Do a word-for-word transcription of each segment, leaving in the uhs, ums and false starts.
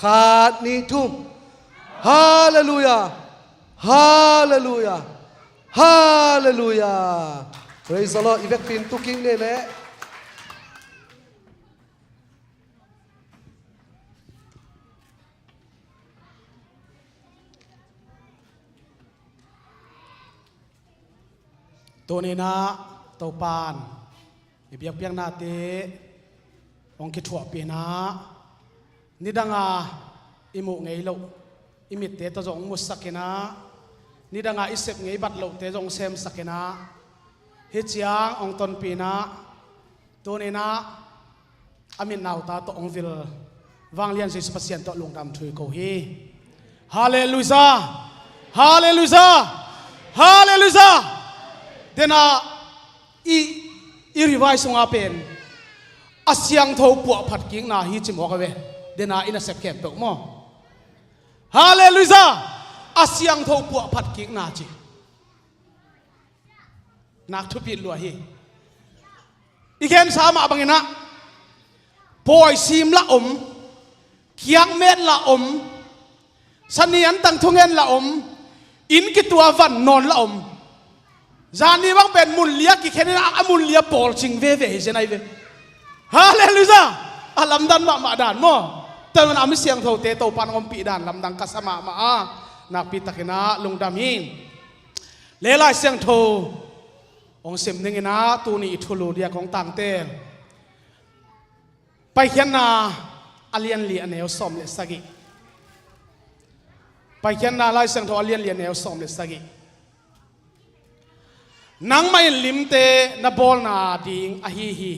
Khat, nih, thum. Halleluia. Halleluia. Halleluia. Praise the Lord. I vekpi in tu kik ni leh. Tuni-in ah Topa'n i biakpiaknate hong kithuahpih-in ah, nidanga i muh ngei loh i mitte tawh zong hong musak-in ah, nidanga i sep ngei bat lohte zong hong semsak-in ah, hih ciang hong tonpih-in ah, tuni-in ah a mit nauta tawh hong vil Vanglian Jesu Pasian tawh lungdam thu i ko hi. Halleluia. Halleluia. Halleluia. Dena i, i revise sunga pen a siangtho puahphat kikna hi ci mawk a ve. Dena i nasep khempeuh maw? Halleluia. A siangtho puahphat kikna ci. Nak thupit lua hi. I gensa mah bangin ah pawi sim la om, kiakmet la om, sani antang thungen la om, inn kitua van nawn la om. Zani bang pen mun lia kikhen in ah, a mun lia pawl cing veve hi zen ai ve. Halleluia. A lamdang mahmah dan maw? Tua manin a mi siangthote Topa'n hong ompih dan lamdang ka sa mahmah a, nakpi takin ah lungdam hi. Le Lai Siangtho hong sim dingin ah tuni i thulu dia kong tangtel. Paikhiatna a lian li a neu sawm le sagih. Paikhiatna Lai Siangtho a lian li a neu sawm le sagih. Nangmah in limte na bawlna ding ahi hi.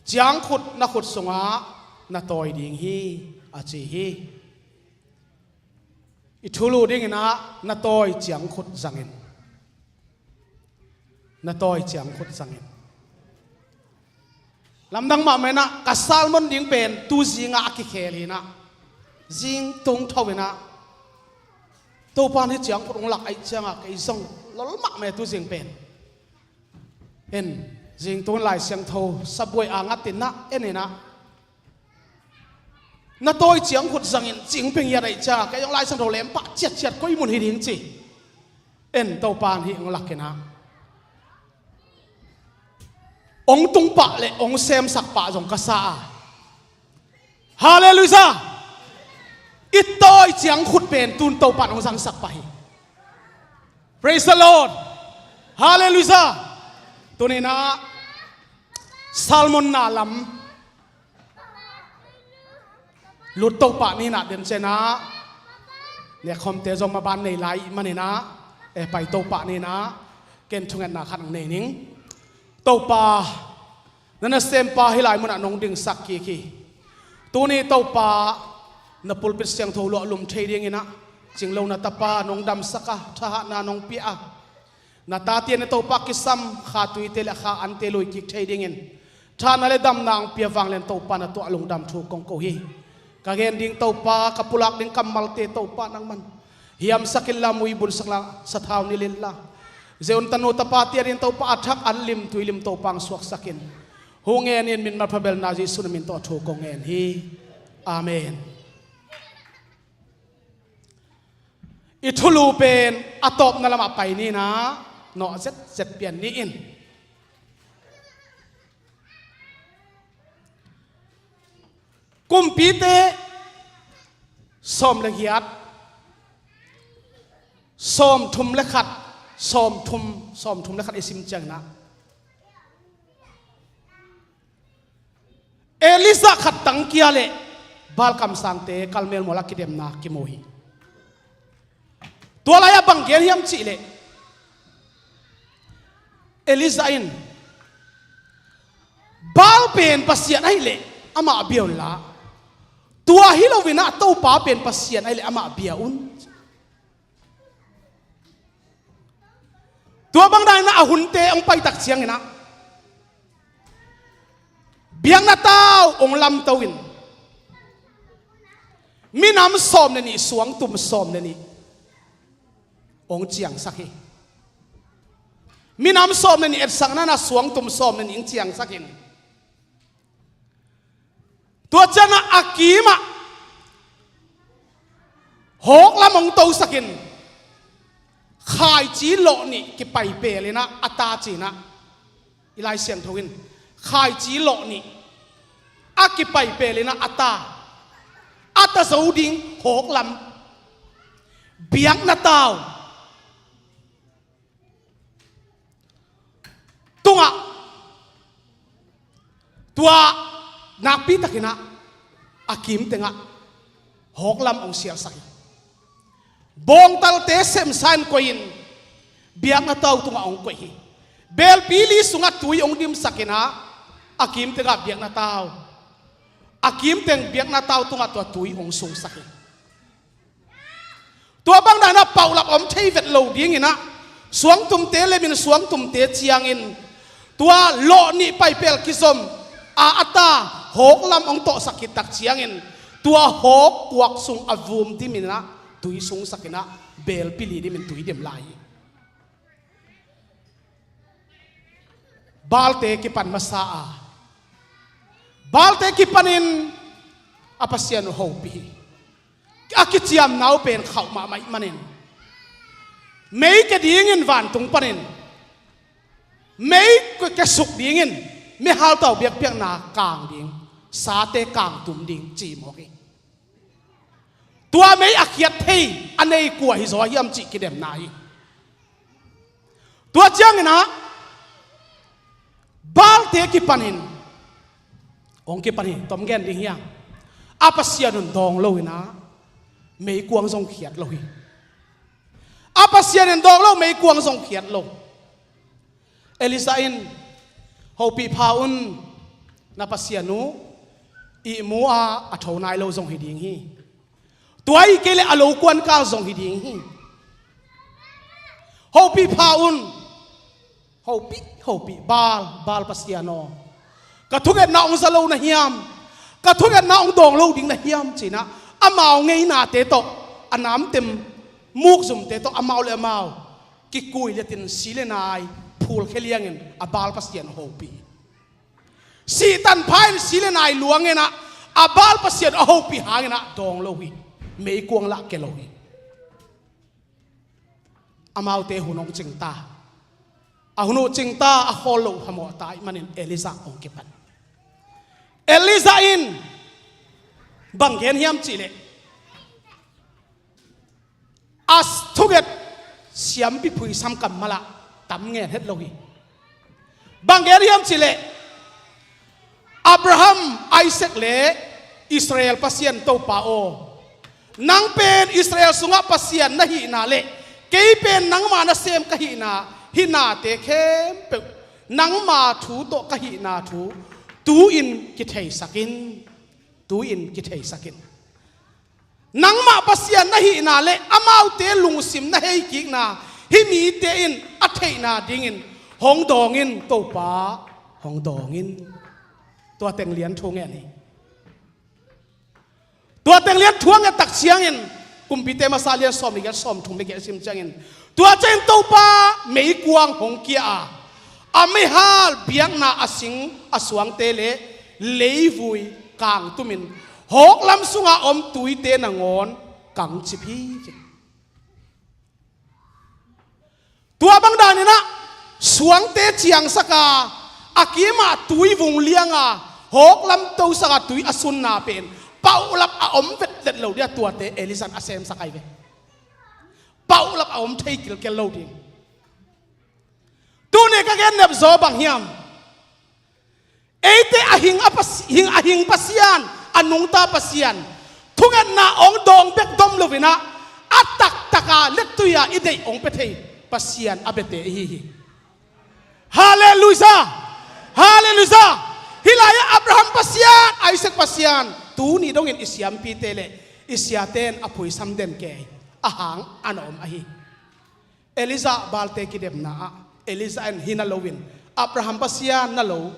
Ciangkhut na khut sungah na tawi ding hi, a ci hi. I thulu dingin ah na tawi ciangkhut zangin. Na tawi ciangkhut zangin. Lamdang mahmah in ah ka sermon ding pen tu zingah a kikhel hi in ah. Zing tung tho in ah. Topa'n hih ciangkhut hong lak ahih ciangah kei zong lol mahmah tu zing pen. En, zing tung Lai Siangtho sabuai a ngat in ah, en in ah. Na tawi ciangkhut zangin cing peng hiat ahih ciangah kei zong Lai Siangtho lem pah ciatciat koi mun hi ding ci. En, Topa'n hih hong lak in ah. Hong tung pah le hong semsak pah zong ka sa a. Halleluia. I tawi ciangkhut pen tun Topa'n hong zangsak pah hi. Praise the Lord. Halleluia. Tuni-in ah sermon na lam lut Topa ni-in ah den ciangin ah, nekkhawmte zong maban nei lai manin ah, eh, pai Topa ni-in ah, ken thungetna khat hong nei ning. Topa, na nasempa hih lai munah nong dingsak kik hi. Tuni Topa, na pulpit siangtho luah lum thei dingin ah, cinglo na tapa nong damsak a, thahatna nong pia a, na tate na Topa kisam kha tuite le kha ante lui kik thei dingin thahatna le damna hong pia vanglian Topa na tuah lungdam thu kong ko hi. Ka gen ding Topa, ka pulak ding kammalte Topa nangman hiamsak inla, muibunsak inla, sathau nilh inla, zeun tanu tapate adingin Topa a thak an lim tui lim Topa hong suaksak in. Hu ngen in, min manpha belna Jesu na min tawh thu kong ngen hi. Amen. I thulu pen a tawpna lamah pai ni-in ah, nawh zetzet pian ni in. Kumpite sawm le giat, sawmthum le khat, sawmthum, sawmthum le khat i sim ciangin ah, Elijah khat tang kia le Baal kamsangte Karmel mual ah kidemna kimu hi. Tua lai-ah bang gen hiam cih leh, Elijah in, Baal pen pasian ahih leh amah bia unla, tua hi loin ah Topa pen pasian ahih leh amah bia un. Tua bang dan in ah a hunte hong paitak ciangin ah, biakna tau hong lamto in, minam sawm le nih, suangtum sawm le nih hong ciangsak hi. Minam sawm le nih etsakna-in ah suangtum sawm le nih hong ciangsak in, tua ciangin ah a kimah Hawk lam hong tosakin khaici lawh nih kipai pelinah a ta cinah i Lai Siangtho in khaici lawh nih a kipai pelinah a ta a ta zo ding hawk lam biakna tau tungah tua nakpi takinah a kim tengah hawk lam hong sialsak hi. Bawngtalte semsa in koih in biakna tau tungah hong koih hi. Belpi li sungah tui hong dimsakinah a kim tengah biakna tau a kim teng biakna tau tungah tua tui hong sungsak hi. Tua bang danah paulap om thei vet lo dinginah suangtumte lemin suangtumte ciangin tua lawh nih paipel kizom a a ta hawk lam hong tawhsak khit tak ciangin tua hawk kuak sung a vum diminah tui sungsakinah belpi li dimin tui dim lai hi. Baalte kipan masa a Baalte kipanin a Pasian uh hopih hi. A kiciamna uh pen khauh mahmah ih manin mei ke dingin vantung panin mei ke suk dingin mihal tau biakpiakna kang ding sate kang tum ding ci mawk hi. Tua mei a khiat thei a nei kua hi zaw hiam cih kidemna hi. Tua cianginah Baalte kipanin hong kipan hi. Tom gen ding hiam? A Pasian un dawng lo inah meikuang zong khiat lo hi. A Pasian in dawng lo meikuang zong khiat lo. Elijah in hopih pha un, na Pasian uh ihmu a a tho nai lo zong hi ding hi. Tua ih kei le a lo kuankal zong hi ding hi. Hopih pha un. Hopih, hopih, Baal, Baal Pasian aw, ka thungetna hong za lo na hiam? Ka thungetna hong dawng lo ding na hiam? Cinah amau ngeinate tawh a namtem mukzumte tawh amau le amau kikui letin si le nai phulkhia liangin a Baal Pasian hopih. Sihtan pha in si le nai luanginah a Baal Pasian a hopih hanginah dawng lo hi. Meikuang lah ke lo hi. Amaute hun hong cingta. A hun uh cingta a khawl loh phamawh ta ih manin Elijah hong kipan. Elijah in bang gen hiam cihleh a thuget siampi phuisam kammalah tam ngen het lo hi. Bang gen hiam cihleh Abraham, Isaac le Israel Pasian Topa aw, nang pen Israel sungah Pasian na hihna le kei pen nangma nasem ka hihna, hihnate khempeuh nangma thu tawh ka hihna thu tu-in kitheisakin, tu-in kitheisakin. Nangmah Pasian na hihna le amaute lungsim na heikikna hih mite in a theihna dingin hong dawngin Topa, hong dawngin. Tua tenglian thu ngen hi. Tua tenglian thu a nget tak ciangin Kumpite masa lian sawm le giat, sawm thum le giat sim ciangin tua ciangin Topa meikuang hong kia a, a meihal biakna a sing a suangte le leivui kangtumin hawklam sunga om tuite nangawn kangcip hi. Tua bang daninah suangte ciangsaka a kimah tui vung lianga hawklam tosaka tui a sunna pen paulap a om vetvet lo dia tuate Elijah a semsak ai ve. Paulap a om thei kilkel lo ding. Tuni ka gen nepzaw bang hiam? Eite a hing a pas-, hing a hing Pasian, a nungta Pasian, thungetna hong dawng bek dom loinah a taktaka letuia i deih hong pia thei Pasian a biate ihi hi. Halleluiah! Halleluiah! Hih lai-ah Abraham Pasian, Isaac Pasian, tuni dongin i siampite le i siate in a phuisam den kei a hang a na om ahi. Elijah Baalte kidemna ah Elijah in hih na loin Abraham Pasian na lo,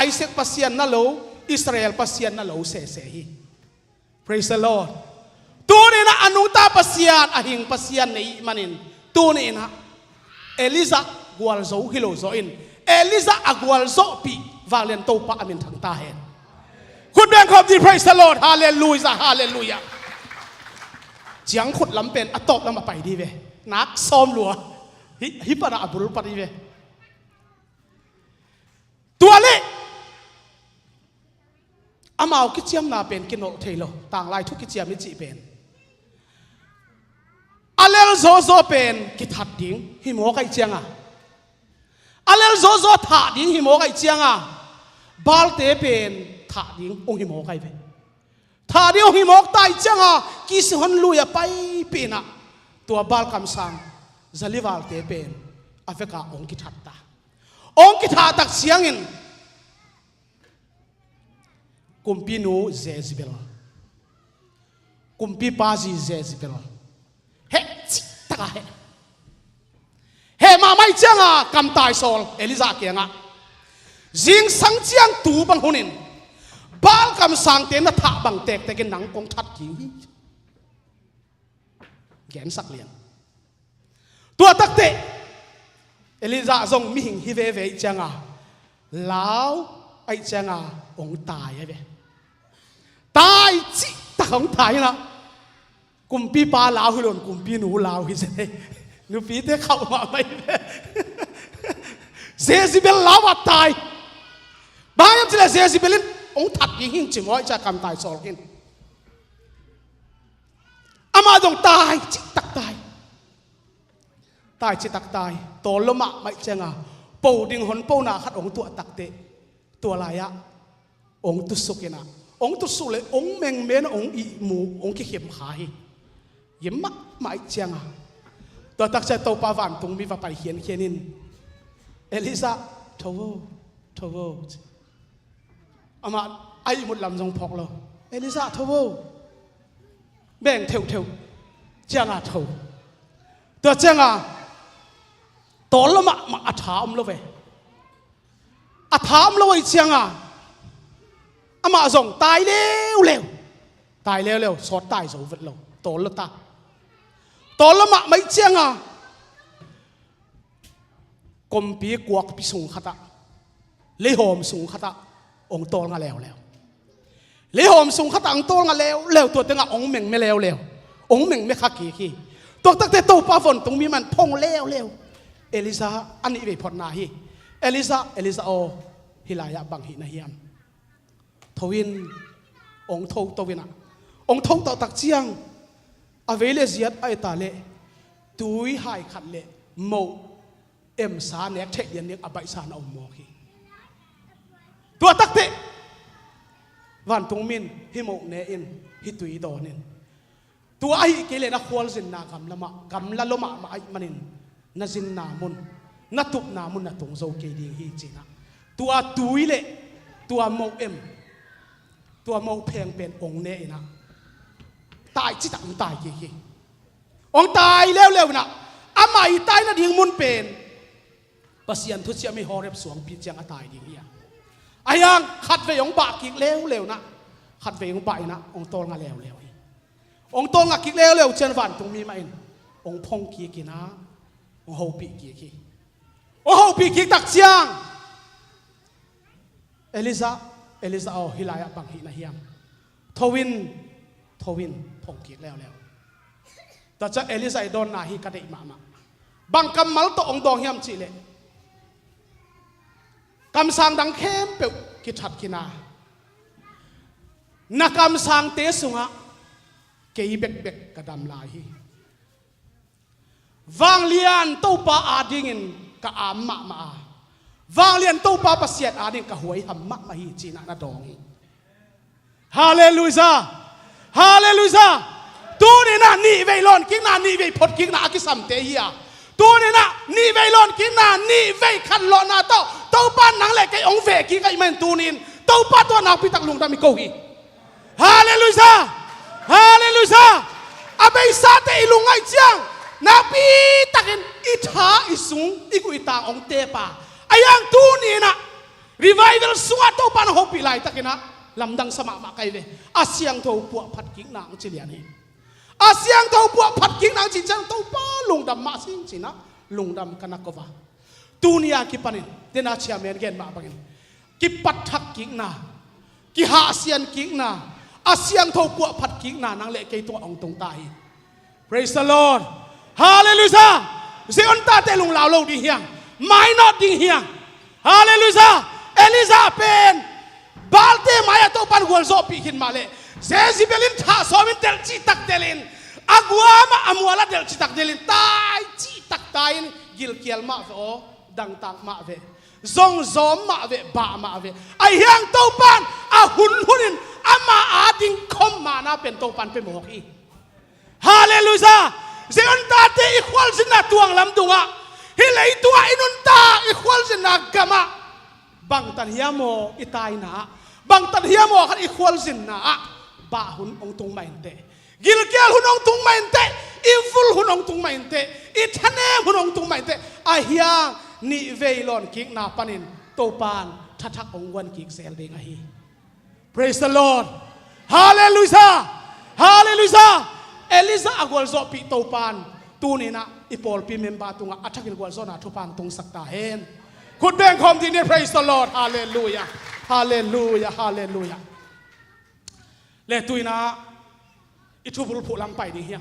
Isaac Pasian na lo, Israel Pasian na lo sese hi. Praise the Lord. Tuni inah a nungta Pasian, a hing Pasian na ih manin tuni inah Elijah gualzo hi lo zawin Elijah a gualzawhpih vanglian Topa a minthang ta hen. Khut beng khawm dih, praise the Lord, halleluiah, halleluiah. Ciangkhut lam pen a tawp lam a pai dih ve. Nak sawm lua. Hih, hih panah a bul pai dih ve. Tua leh amau kiciamna pen kinolh thei lo. Tanglai thu kiciam i cih pen a lel zawzaw pen kithat ding hi mawk ahih cianga, a lel zawzaw thah ding hi mawk ahih cianga, Baalte pen thah ding hong hi mawk ahi ve. Thah ding hong hi mawk ta ahih cianga, kisihon lui a paipih inah tua Baal kamsang Zalivalte pen a vekah hong kithat ta. Hong kithah tak ciangin kumpinu Jezebel, kumpipa zi Jezebel heh cihtakah heh. Heh mahmah ahih cianga kamtai sawl Elijah kiangah, zingsang ciang tu bang hunin Baal kamsangte na thah bang tektekin nang kong that ding hi. Gensak lian. Tua takteh Elijah zong mihing hi veve ahih cianga, lau ahih cianga hong tai ahi ve. Tai cihtak hong tai inah, kumpipa lau hi lo-in kumpinu lau hi zen hi. Nupite khauh mahmah hi ve. Jezebel lau a tai. Bang hiam cih leh Jezebel in hong that ding hi ci maw ahih cianga kamtai sawl khin. Amah zong tai cihtak tai. Tai cihtak tai. Tawl lua mahmah ahih cianga, po ding hon pona khat hong tuah takteh, tua lai-ah hong tusuk inah, hong tusuk leh hong mengmen, hong ihmu, hong kikhim kha hi. Gim mahmah ahih cianga, tua tak ciang Topa vantungmi va pai khiankhian in, Elijah, tho vo, tho vo. Amah a ihmut lam zong phawk lo. Elijah, tho vo. Beng theuhtheuh cianga tho. Tua cianga tawl lua mahmah, a tha om lo ve. A tha om lo ahih cianga amah zong tai leuleu. Tai leuleu, sawt tai zo vet lo. Tawl lua ta. Tawl lua mahmah ahih cianga kawmpi kuakpi sung khatah, leihawm sung khatah hong tawlnga leuleu. Leihawm sung khatah hong tawlnga leuleu, tua tengah hong mengme leuleu. Hong mengme kha kik hi. Tua takteh Topa vantungmi mah in phong leuleu. Elijah, a nih vei photna hi. Elijah, Elijah aw, hih lai-ah bang hih na hiam? Tho in, hong tho to inah, hong tho to tak ciang, a vei le ziat a et a leh tui hai khat le moh emsa nek theih lian ding a baihsa na om mawk hi. Tua takteh vantungmi in hih moh ne in, hih tui dawn in. Tua ahih kei leh na khualzinna gamla mah, gamla lua mahmah ahih manin na zinna mun, na tupna mun na tung zo kei ding hi ci-inah, tua tui le tua moh em, tua moh pheng pen hong ne inah, tai cihtak hong tai kik hi. Hong tai leuleu inah, amah i tai nading mun pen Pasian thuciam i Horeb suangpi ciang a tai ding hi a. Ahi hang khatvei hong bah kik leuleu inah, khatvei hong bah inah hong tawlnga leuleu hi. Hong tawlnga kik leuleu ciang vantungmi mah in hong phong kik inah, hong hopih kik hi. Hong hopih kik tak ciang, Elijah, Elijah aw, hih lai-ah bang hih na hiam? Tho in, tho in, phong kik leuleu. Tua ciang Elijah i dawnna hi ka deih mahmah. Bang kammal tawh hong dawng hiam cih leh, kamsang dang khempeuh kithat khin a, na kamsangte sungah kei bekbek ka dam lai hi. Vanglian Topa adingin ka am mahmah a, vanglian Topa Pasian adingin ka huaiham mahmah hi, ci-inah na dawng hi. Halleluijah! Halleluijah! Tuni-in ah nihvei lawnkikna, nihvei photkikna a kisamte hi a, tuni-in ah nihvei lawnkikna, nihvei khanlawhna tawh Topa in nang le kei hong vehkik ahih manin tuni-in Topa tungah nakpitak lungdam i ko hi. Halleluijah! Halleluijah! A beisate i lungngaih ciang nakpitakin i tha, i sung, i guh, i tang hong tep a, ahi hang tuni-in ah revival sungah Topa in hong hopih laitakin ah lamdangsa mahmah ka hi ve. A siangtho puahphatkikna hong ci lian hi. A siangtho puahphatkikna hong cih ciang Topa lungdam mah sing ci-in ah lungdam ka na ko a, tuni a kipanin, dena chairman gen mah bangin, kipatthak kikna, kihahsian kikna, a siangtho puahphat kikna nang le kei tungah hong tung ta hi. Praise the Lord. Hallelujah. Zion tate lunglau lo ding hiang. Mainawt ding hiang. Hallelujah. Elijah pen Baalte mai-ah Topan gualzawhpih khin mah leh Jezebel in thah sawmin delh cihtak delhin, a guam ah a mual ah delh cihtak delhin, tai cihtak tai-in gilkial mah ve aw, dangtak mah ve, zongzawm mah ve, bah mah ve. Ahi hang Topan a hunhunin ama ading khom mana pen Topan pia mawk hi. Hallelujah. Zion tate i khualzinna tuanglam dungah, hih leitungah i nuntak i khualzinna gamah bangtan hiam aw i taina ah, bangtan hiam aw khat i khualzinna ah bah hun hong tung mah inteh, gilkial hun hong tung mah inteh, i vul hun hong tung mah inteh, i thanem hun hong tung mah inteh. Ahi hang nihvei lawnkikna panin Topan thathak hong guankik zel ding ahi. Praise the Lord. Hallelujah. Hallelujah. Elijah a gualzawhpih Topan tuninah i pawlpi member tungah a thakin gualzawhna thupha hong tungsak ta hen. Khut beng khawm dih ni. Praise the Lord. Hallelujah. Hallelujah. Hallelujah. Le tuinah i thubul phuh lang pai ding hiam?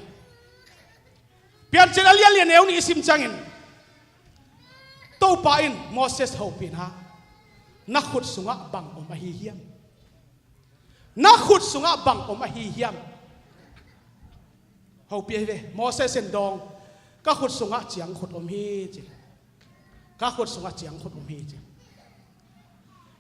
Piancil a lianlian neu nih i sim ciangin Topa in Moses hopihna, na khut sungah bang om ahi hiam? Na khut sungah bang om ahi hiam? Hopih ahi ve. Moses in dawng, ka khut sungah ciangkhut om hi ci. Ka khut sungah ciangkhut om hi ci.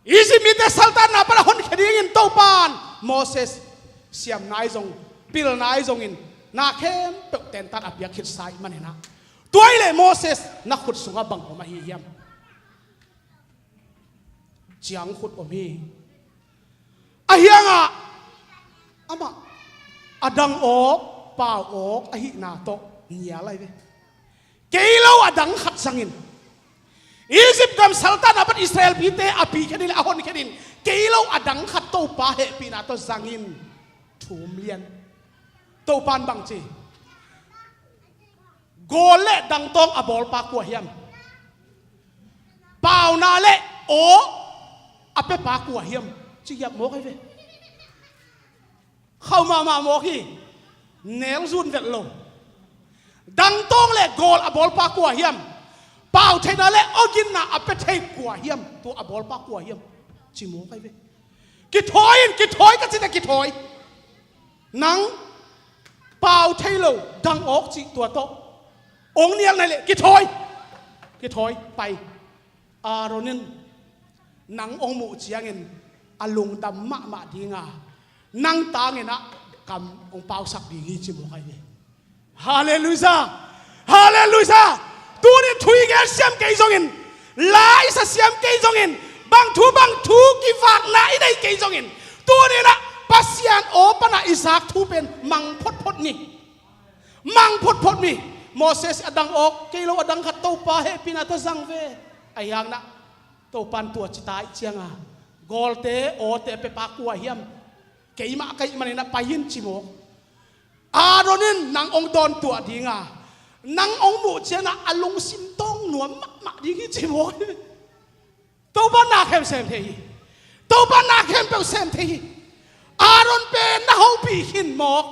Egypt mite saltanna pan a honkhia dingin Topan Moses siamna ahi zong, pilna ahi zongin na khempeuh tentan a piak khitsa ih maninah, tua ih leh Moses, na khut sungah bang om ahi hiam? Ciangkhut om hi. Ahi hangah amah a dang awk, pau awk ahihna tawh nial ahi ve. Kei lo a dang khat zangin, Egypt gam saltanna pan Israel mite a pikhia ding le a honkhia dingin kei lo a dang khat Topa hehpihna tawh zangin thum lian. Topan bang ci? Gawl le dangtawng a bawlpa kua hiam? Pauna le aw a pepa kua hiam? Ci hiap mawk ahi ve. Khauh mahmah mawk hi. Nel zun velh lo. Dangtawng le gawl a bawlpa kua hiam? Pau theihna le awginna a pia thei kua hiam? Tua a bawlpa kua hiam? Ci mawk ahi ve. Kithawi in, kithawi ka cite kithawi. Nang pau thei lo dang awk cih tua tawh ong nial nai leh kithawi. Kithawi pai. Aaron in nang ong muh ciangin a lungdam mahmah dinga, nang tanginah kam ong pausak ding hi ci mawk ahi ve. Halleluijah. Halleluijah. Tuni thu i gen siam kei zongin, la i sa siam kei zongin, bang thu bang thu kivakna i nei kei zongin, tuninah Pasian aw panah i zak thu pen mang photphot ni. Mang photphot ni. Moses a dang awk, kei lo a dang khat Topa hehpihna tawh zang ve. Ahi hangin ah Topan tua ci ta ih cianga, gawlte awte a pepa kua hiam? Keimah ka hih maninah pai in ci mawk. Aaron in nang ong dawntuah dinga, nang ong muh cianah a lungsim tawng nuam mahmah ding hi ci mawk. Topa na khempeuh sem thei hi. Topa na khempeuh sem thei hi. Aaron pen na hopih khin mawk.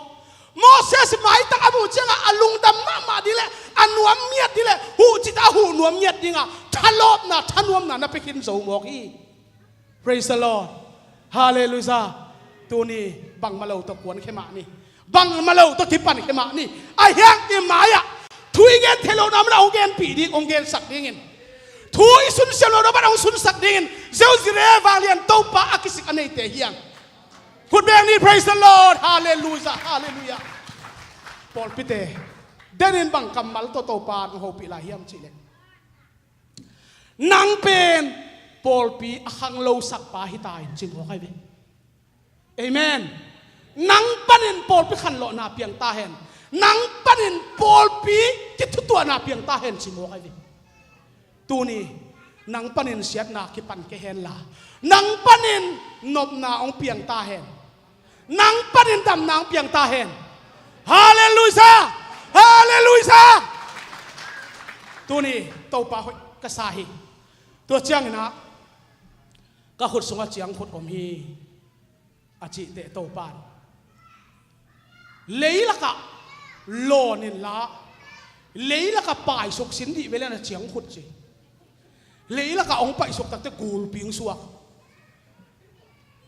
Moses maitang a muh ciangah a lungdam mahmah ding le a nuam ngiat ding le huhcit a huh nuam ngiat dinga thalawpna, thanuamna na pia khin zo mawk hi. Praise the Lord. Halleluijah. Tuni bangmah lo tawh kuankhia mah ni. Bangmah lo tawh kipankhia mah ni. Ahi hang i mai-ah thu i gen theih lohna manin hong genpih ding, hong gensak dingin, thu i sunsiam lohna manin hong sunsak dingin Zeuzire vanglian Topa a kisik a neite hi hang. Khut beng ni. Praise the Lord. Halleluijah. Halleluijah. Pawlpite, denin bang kammal tawh Topa hong hopih lai hiam cihleh, nang pen pawlpi a khanglosak pa hi ta in ci mawk ahi ve. Amen. Nang panin pawlpi khanlawhna piang ta hen. Nang panin pawlpi kithutuahna piang ta hen ci mawk ahi ve. Tuni nang panin siatna kipan kei henla, nang panin nopna hong piang ta hen. Nang panin damna hong piang ta hen. Halleluijah. Halleluijah. Tuni Topa hoih ka sa hi. Tua cianginah ka khut sungah ciangkhut om hi a cihteh Topan leilakah lawn inla, leilakah paisuk sin dih vele na ciangkhut ci. Leilakah hong paisuk takte gulpi hong suak.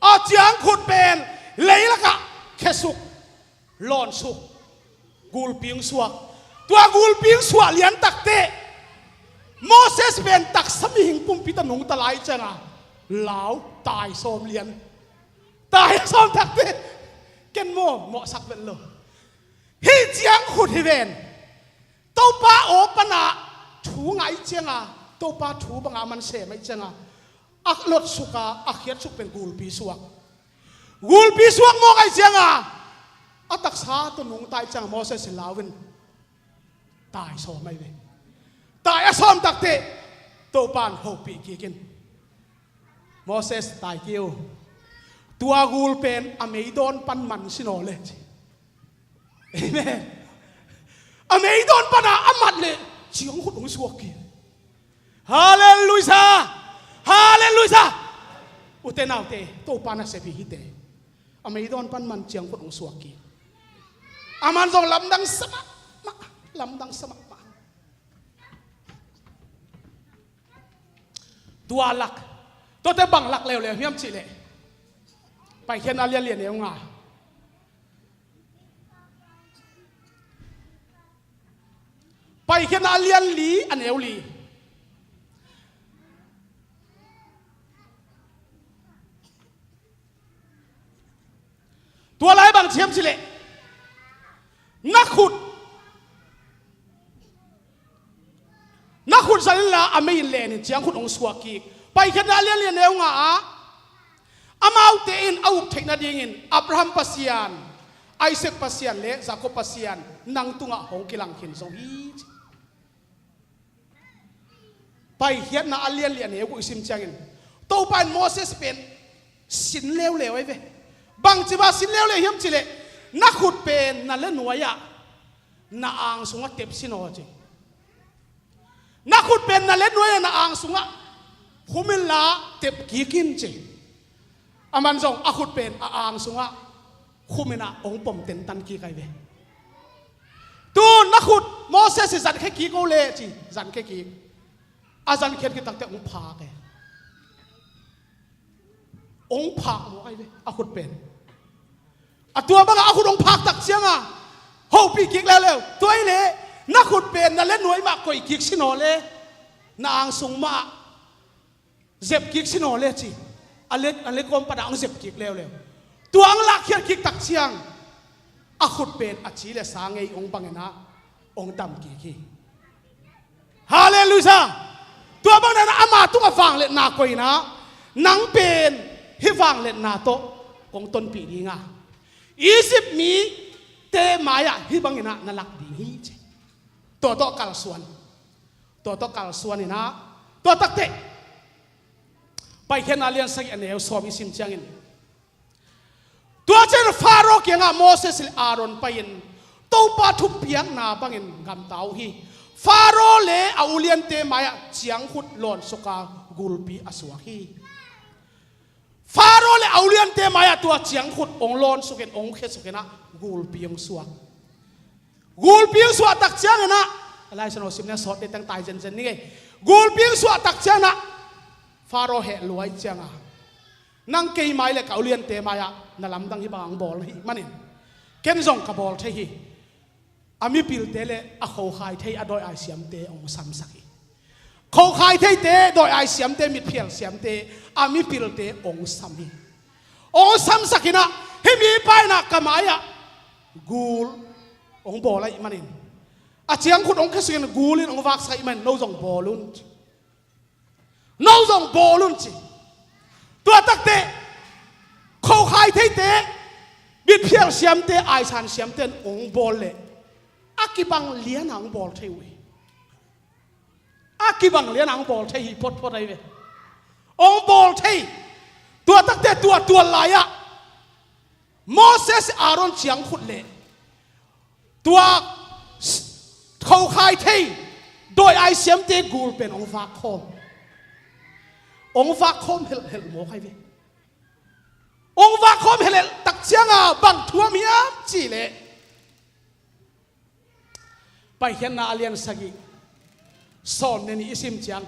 A ciangkhut pen leilakah khesuk, lawnsuk, gulpi hong suak. Tua gulpi hong suak lian takte Moses pen taksa mihing pumpi tawh nungta lai cianga lau tai sawm lian. Tai sawm takte ken maw mawhsak vet lo. Hih ciangkhut hi ven. Topa aw pana thu ngah cianga, Topa thu banga man sem cianga, a lotsuka a khiatsuk pen gulpi suak. Gulpi suak mawk ai cianga a taksa tawh nungta ai cianga Moses in lau in tai sawm ai ve. Tai a sawm takte Topa in hopih kik in, Moses, tai kei o. Tua gul pen a meidawn pan man sin aw le ci. Amen. A meidawn pana a mat le ciangkhut hong suak kik. Halleluiah. Halleluiah. Ute naute, Topa nasep hi hite. A meidawn pan man ciangkhut hong suak kik. A man zong lamdang sa mahmah. Lamdang sa mahmah. Tua lak, tuate bang lak leuleu hiam cihleh, Paikhiatna a lian li a neu nga. Paikhiatna a lian li a neu li. Tua lai bang hiam cihleh, na khut, na khut zan inla a mei in len in ciangkhut hong suak kik. Paikhiatna a lian li a neu nga ah, amaute in a up theih nadingin Abraham Pasian, Isaac Pasian le Jacob Pasian nang tungah hong kilang khin zo hi ci. Paikhiatna a lian li a neu guk i sim ciangin Topa in Moses pen sin leuleu ai ve. Bangci ba sin leuleu hiam cihleh, na khut pen na lenuai ah na ang sungah tep sin aw ci. Na khut pen na lenuai ah na ang sungah khum inla tep kik in ci. A man zong a khut pen a ang sungah khum inah hong pom tentan kik ai ve. Tu na khut Moses i zankhia kik o le ci, zankhia kik. A zankhia kik takte hong phak e. Hong phak mawk ai ve a khut pen. A tua bangah a khut hong phak tak cianga hopih kik leuleu. Tua i le na khut pen na lenuai mah koih kik sin aw le, na ang sung mah zep kik sin aw le ci. A le, a le kawm pana hong zep kik leuleu. Tua hong lakkhiat kik tak ciang a khut pen a ci le sa ngei hong bang inah hong dam kik hi. Halleluiah. Tua bang inah ama tungah vangliatna koih inah, nang pen hih vangliatna tawh kong tonpih dinga, Egypt mite mai-ah hih bang inah na lak ding hi ci. Tua tawh kalsuan. Tua tawh kalsuan inah, tua takte Paikhiatna a lian sagih a neu sawm i sim ciangin, tua ciangin Faro kiangah Moses le Aaron pai-in Topa thupiakna bangin gamta uh hi. Faro le a uliante mai-ah ciangkhut lawnsuka gulpi a suak hi. Faro le a uliante mai-ah tua ciangkhut hong lawnsukin hong khesukinah gulpi hong suak. Gulpi hong suah tak cianginah, a Lai Siangtho simna sawt le teng tai zenzen ni ngei. Gulpi hong suah tak cianginah Faro heh luai cianga, nang kei mai le ka uliante mai-ah na lamdang hih bang hong bawl na hih manin ken zong ka bawl thei hi. A mipilte le a khokhai thei a dawi-ai siamte hong samsak hi. Khokhai theite, dawi-ai siamte, mitphial siamte, a mipilte hong sam hi. Hong samsak inah, hih mipa inah ka mai-ah gul hong bawl ahih manin, a ciangkhut hong khesukin gul in hong vaksak ahih manin no zong bawl un ci. No zong bawl un ci. Tua takte khokhai theite, mitphial siamte, aisan siamte in hong bawl leh a kibang liana hong bawl thei uh hi. A kibang liana hong bawl thei hi photphot ahi ve. Hong bawl thei. Tua takte tua tual lai-ah Moses, Aaron ciangkhut le tua khokhai thei dawi-ai siamte gul pen hong vakkhawm. Hong vakkhawm helhel mawk ahi ve. Hong vakkhawm helhel tak cianga bang thuam hiam cihleh, Paikhiatna a lian sagih, sawm le nih i sim ciang,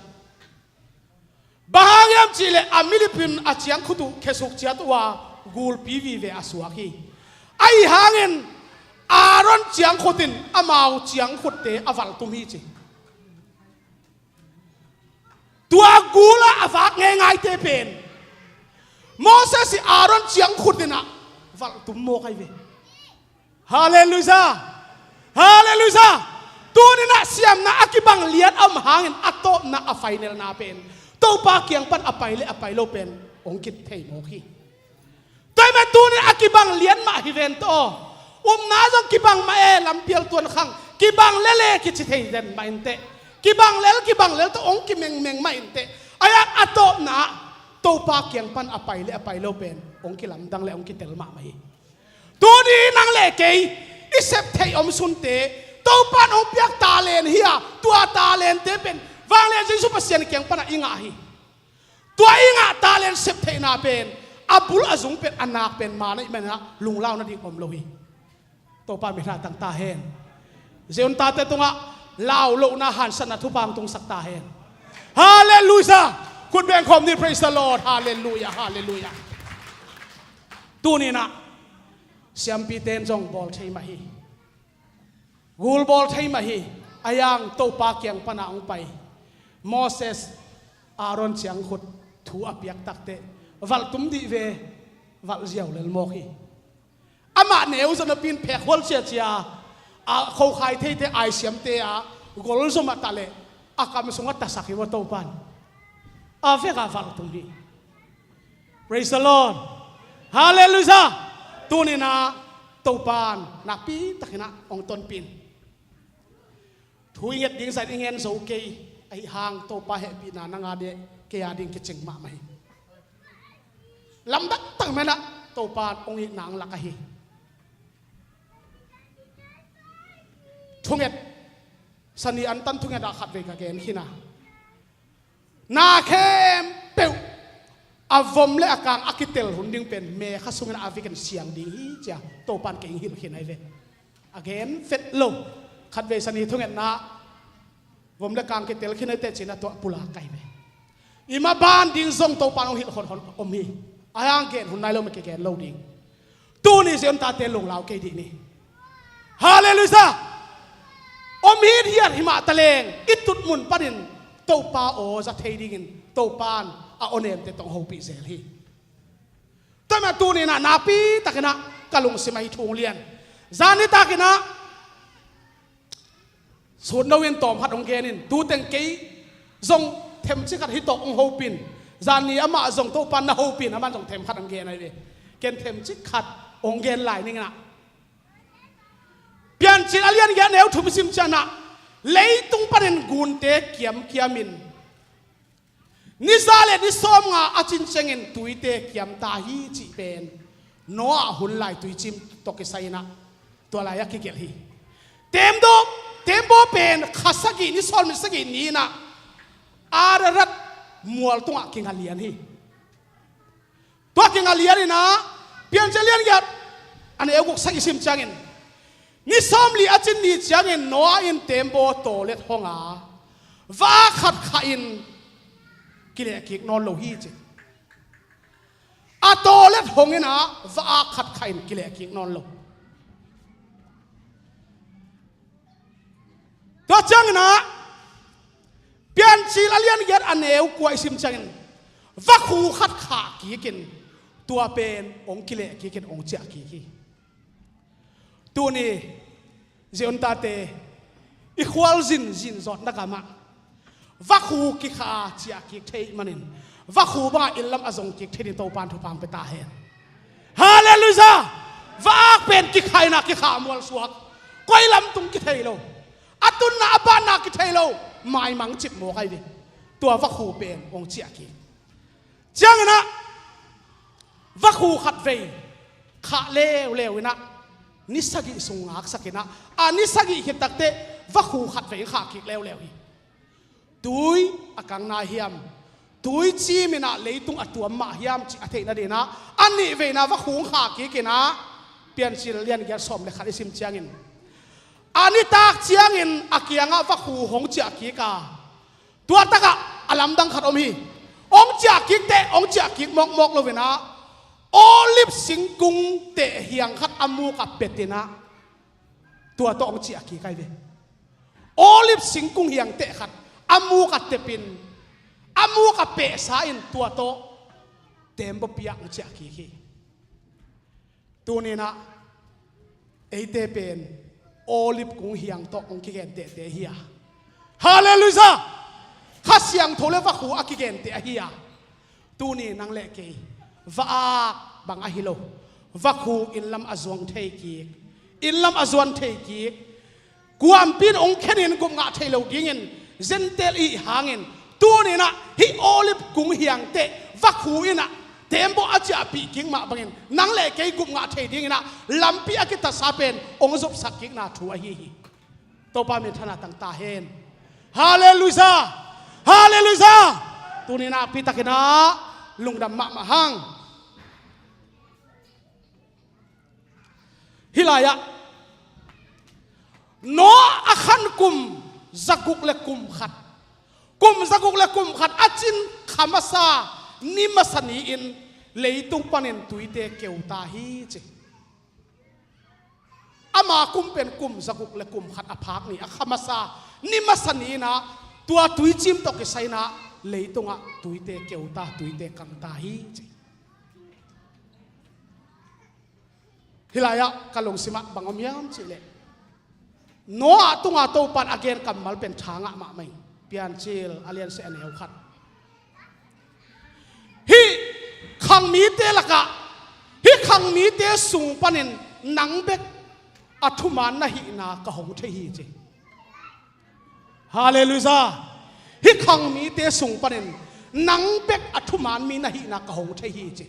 bang hang hiam cihleh a milip in a ciangkhut uh khesuk ciat uh a, gulpi vive a suak hi. Ahi hangin Aaron ciangkhut in amau ciangkhutte a valh tum hi ci. Tua gula a vak ngeingaite pen Moses i Aaron ciangkhut in a valh tum mawk ahi ve. Halleluiah! Halleluiah! Tuni-in ah siamna a kibang lian a om hangin a tawpna a finalna pen Topa kiang pan a pai le a pai lo pen hong kithei mawk hi. Tua ahih manin tuni-in a kibang lian mah hi ven tawh. Upna zong kibang mah e, lampial tuan khang. Kibang lel e kici thei den mah inteh. Kibang lel, kibang lel tawh hong kimengmeng mah inteh. Ahi hang a tawpna ah Topa kiang pan a pai le a pai lo pen hong kilamdang le hong kitel mahmah hi. Tuni nang le kei i sep theih om sunte, Topa in hong piak talent hi a, tua talentte pen vanglian Jesu Pasian kiang pan a i ngah hi. Tua i ngah talent sep theihna pen a bul a zung pen a nak pen man ahih manin ah lunglau nading om lo hi. Topa min ah tang ta hen. Zion tate tungah lau lohna hansatna thupha hong tungsak ta hen. Halleluiah! Khut beng khawm ni, praise the Lord. Halleluiah, halleluiah. Tuni-in ah siampite in zong bawl thei mah hi. Gul bawl thei mah hi. Ahi hang Topa kiang pan a hong pai Moses, Aaron ciangkhut thu a piak takteh valh tum dih ve, valh ziau lel mawk hi. Amah neu zaw napi in phekhual ciacia a, khokhai theite, aisiamte a gol zaw mah ta leh a kam sungah tasak hi maw Topa in. A vek a valh tum hi. Praise the Lord. Halleluiah. Tuni-in ah Topa in nakpi takin ah hong tonpih in. Thu i nget ding zah in i ngen zo kei, ahi hang Topa hehpihna nang a ding, kei a ding kicing mahmah hi. Lamdang tak manin ah Topa in hong itna hong lak ahi. Thunget, Sani antan thunget ah khatvei ka gen khin a, na khempeuh a vom le a kang a kitel hun ding pen me kha sungin a vikin siang ding hi ci-a Topa in kei hong hilh khin ahi ve. A gen vet lo. Khatvei Sani thungetna ah vom le kang kitel khin ahi teh ci-in a tua pulak ka hi ve. I maban ding zong Topa in hong hilh khol khol om hi. Ahi hang gen hun nai lo, mah kigen lo ding. Tuni Zion tate lunglau kei dih ni. Halleluiah. Om hithiat hi mah taleng i tutmun panin Topa aw za thei dingin Topa in a awnemte tawh hong hopih zel hi. Tua ahih manin tuni-in ah nakpi takin ah ka lungsim ah hih thu hong lian. Zan nitak in ah Sutno in tawm khat hong gen in, tu teng kei zong themcik khat hih tawh hong hopih in. Zan ni amah zong Topa in na hopih in, amah zong them khat hong gen ahi ve. Ken themcik khat hong gen lai ning in ah. Piancil a lian giat a neu thum i sim ciangin ah, leitung panin gunte kiamkiam in, ni za le ni sawmnga a cin ciangin tuite kiam ta hi cih pen Noah hun lai tuicim tawh kisai in ah tua lai-ah kigelh hi. Teembaw, teembaw pen kha sagih ni sawm le sagih ni in ah Ararat mual tungah kingah lian hi. Tua kingah lian in ah, Piancil lian giat a neu guk sagih i sim ciangin, ni sawmli a cin ni ciangin Noah in teembaw tawlet hong a, va-ak khat khah in kilehkik nawn lo hi ci. A tawlet hong in ah va-ak khat khah in kilehkik nawn lo. Tua ciangin ah, Piancil a lian giat a neu kua i sim ciangin, vakhu khat khah kik in, tua pen hong kilehkik in hong ciah kik hi. Tuni Zion tate, i khualzin zin zawtna gamah vakhu kikhah a ciah kik thei manin, vakhu bangah inn lam a zong kik thei ding Topa in thupha hong pia ta hen. Halleluiah! Va-ak pen kikhah in ah kikhah mualsuak, koi lam tung kithei lo, a tunna a banna kithei lo, maimang cip mawk ahi ve. Tua vakhu pen hong ciah kik. Ciangin ah vakhu khatvei khah leuleu in ah, ni sagih sung ngaksak in ah, a ni sagih khit takteh vakhu khatvei khah kik leuleu hi. Tui a kang nai hiam, tui cim in ah leitung a tuam mah hiam cih a theih nading in ah, a nihveina vakhu khah kik in ah, Piancil lian giat sawm le khat i sim ciangin, A nitak ciangin a kiangah vakhu hong ciah kik a, tua takah a lamdang khat om hi. Hong ciah kik teh hong ciah kik mawkmawk lo in ah, olive singkung teh hiang khat a muk ah pet in ah, tua tawh hong ciah kik ahi ve. Olive singkung hiang teh khat a muk ah tep in, a muk ah pehsa in tua tawh tembaw pi ah hong ciah kik hi. Tuni in ah eite pen olive kung hiang tawh hong kigen tehteh hi a. Halleluiah! Kha Siangtho le vakhu a kigen teh ahi a. Tuni nang le kei va-ak bang ahi lo, vakhu inn lam a zuang thei kik, inn lam a zuan thei kik. Kuampi in hong khenin gupngah thei lo dingin Gentile i hih hangin, tuni in ah hih olive kung hiang teh vakhu in ah tembaw a ciahpih kik mah bangin nang le kei gupngah thei dingin ah lampi a kitatsa pen hong zopsak kikna thu ahi hi. Topa minthanna tang ta hen. Halleluiah! Halleluiah! Tuni nakpi takin ah lungdam mahmah hang. Hih lai-ah Noah a khan kum zaguk le kum khat, kum zaguk le kum khat a cin kha masa ni masa ni-in leitung panin tuite keu ta hi ci. Ama kum pen kum zaguk le kum khat a phak ni, a kha masa ni masa ni-in ah tua tuicim tawh kisai-in ah leitungah tuite keu ta, tuite kang ta hi ci. Hih lai-ah ka lungsimah bang om hiam cihleh, Noah tunga Topa in a gen kammal pen tha ngah mahmah hi. Piancil a lian seh a neu khat. Hih khang mite lakah, hih khang mite sung panin nang bek a thuman na hihna ka hong thei hi ci. Halleluiah! Hih khang mite sung panin nang bek a thuman mi na hihna ka hong thei hi ci.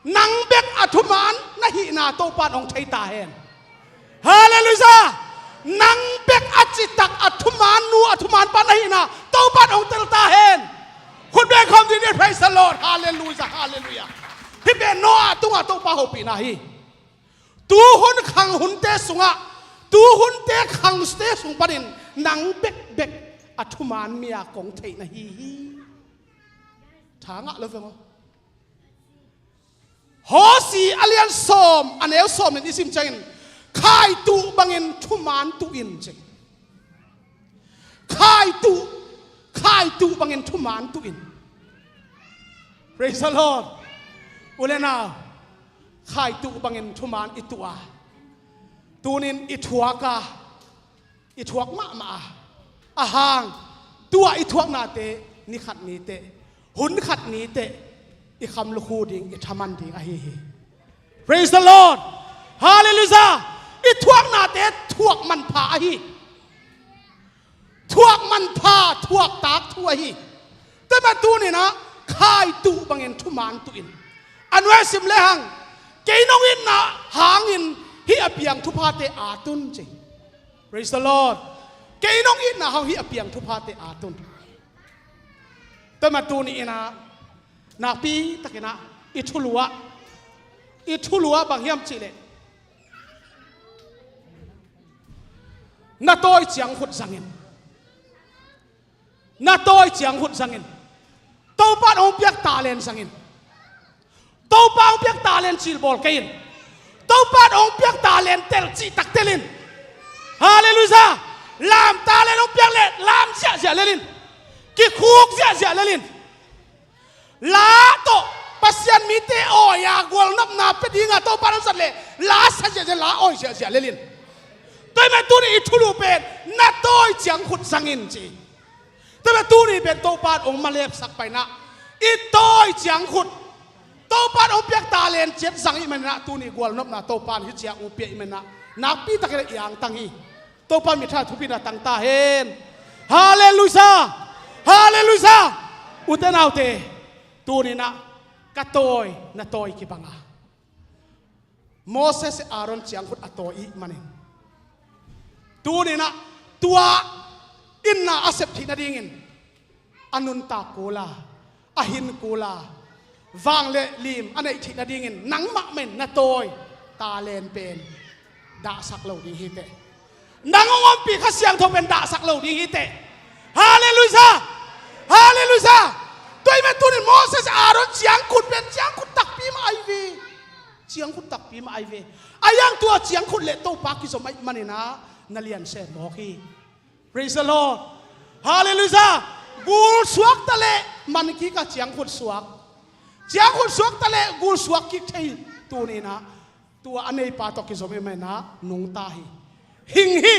Nang bek a thuman na hihna Topa in hong thei ta hen. Halleluiah! Nang bek a citak a thuman nu a thuman pa na hihna Topa in hong tel ta hen. Khut beng khawm dih ni, praise the Lord. Halleluiah, halleluiah. Hih pen Noah tunga Topa hopihna hi. Tuhun khang hunte sungah, tuhunte khangte sung panin nang bekbek a thuman mi-a kong theih na hi hi. Tha ngah lo veng aw. Hosea a lian sawm a neu sawm in i sim ciangin, khaituh bangin thuman tuh in ci. Khaituh, khaituh bangin thuman tuh in. Praise the Lord. U le nau, khaituh bangin thuman i tuh a, tunin i thuak a, i thuak mahmah a, a hang tua i thuaknate ni khat ni teh, hun khat ni teh i kham lukhu ding, i thaman ding ahi hi. Praise the Lord. Halleluiah. I thuaknate thuak manpha ahi. Thuak manpha, thuak tak thu ahi. Tua mah tuninah khaituh bangin thuman tuh in. A nuai sim lehang, kei nong itna hangin hih a piang thuphate a tun ci. Praise the Lord. Kei nong itna hang hih a piang thuphate a tun. Tua mah tuni inah nakpi takinah i thulu ah, i thulu ah bang hiam cihleh, na tawi ciang khut zangin, na tawi ciang khut zangin, Topa in hong piak talent zangin, Topa hong piak talent cilbawl kei in, Topa in hong piak talent tel cihtak tel in. Halleluiah. Lam talent hong piak leh lam ziahziah lel in, kikhuk ziahziah lel in. La tawh Pasian mite awi-a gualnopna pia dinga Topa in hong zat leh la sa ziahziah, la awi ziahziah lel in. Tua ahih manin tuni i thulu pen na tawi ciang khut zangin ci. Tua ahih manin tuni pen Topa in hong malepsak painah i tawi ciang khut, Topa in hong piak talent ciat zang i hih maninah tuni gualnopna Topa in hih ciang hong pia i hih maninah nakpi takin i angtang hi. Topa in mitha thupina tang ta hen. Halleluiah. Halleluiah. Ute naute, tuninah ka tawi, na tawi kibang a, Moses le Aaron ciang khut a tawi i hih manin, tuninah tua itna a sep theih nadingin a nuntak kul a, a hin kul a, vang le lim a neih theih nadingin nangmah mah in na tawi talent pen dahsak lo ding hi teh. Nang hong ompih Kha Siangtho pen dahsak lo ding hi teh. Halleluiah! Halleluiah! Tua ahih manin tunin Moses, Aaron ciangkhut pen ciangkhut takpi mah ahi ve. Ciangkhut takpi mah ahi ve. A hiang tua ciangkhut le Topa kizom ahih manin ah na lian sem mawk hi. Praise the Lord. Halleluiah. Gul suak ta le man kik a ciangkhut suak. Ciangkhut suak ta le gul suak kik thei tuninah. Tua a neipa tawh kizom i maninah nungta hi. Hing hi.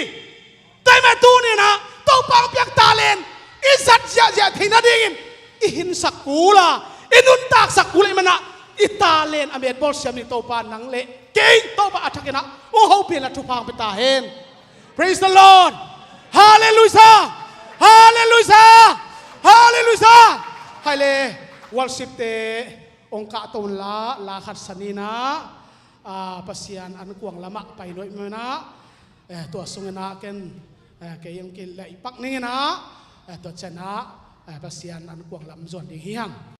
Tua ahih manin tuninah Topa hong piak talent i zat ziahziah theih nadingin i hinsak kul a, i nuntaksak kul a i manah i talent a metbawl siam ding Topa nang le kei Topa a thakinah hong hopih a thupha hong pia ta hen. Praise the Lord. Halleluiah. Halleluiah. Halleluiah. Hai le, worship te hong kahto unla, la khat saninah, ah, Pasian an kuang lamah pai nuai manah, eh, tua sunginah ken, eh, kei hong kilehpak ninginah, eh, tua cianah, eh, Pasian an kuang lam zuan ding hi hang.